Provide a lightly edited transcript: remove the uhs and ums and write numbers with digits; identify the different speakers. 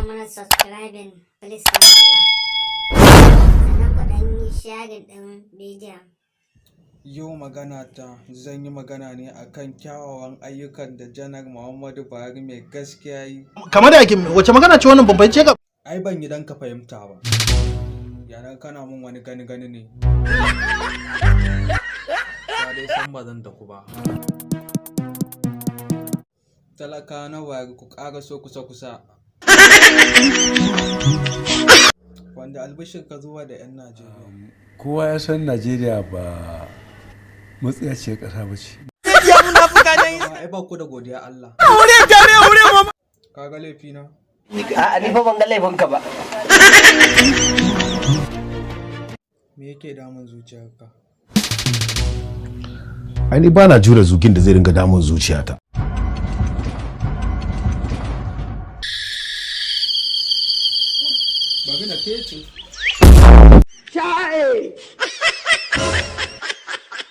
Speaker 1: Danna mana subscribing, please, don Allah. Sannan ku ɗan yi sharing ɗin bidiyon.
Speaker 2: Yau magana ta zan yi magana ne akan kyawawan ayyukan da Janar Muhammadu Buhari mai gaskiya yi.
Speaker 3: Kamar da ake, wace magana ce wannan? Ban fahimce ka.
Speaker 2: Ai ban yi don ka fahimta ba. Yanar kana mun wani gani gani ne. Ka dai san ba zan daku ba. Talaka na Buhari, ku ƙara so kusa kusa. Wanda albishir ka zuwa da 'yan Najeriya.
Speaker 4: Kowa ya san Najeriya ba matsiyaciyar ƙasa ba ce.
Speaker 2: Amma ai ba ku da godiya Allah. Ka ga laifina?
Speaker 5: A'a, ni fa ban ga laifinka ba.
Speaker 2: Me yake damun zuciyarka?
Speaker 6: Ai ni ba na jure zugin da zai ringa damun zuciyata.
Speaker 2: Bari na fece.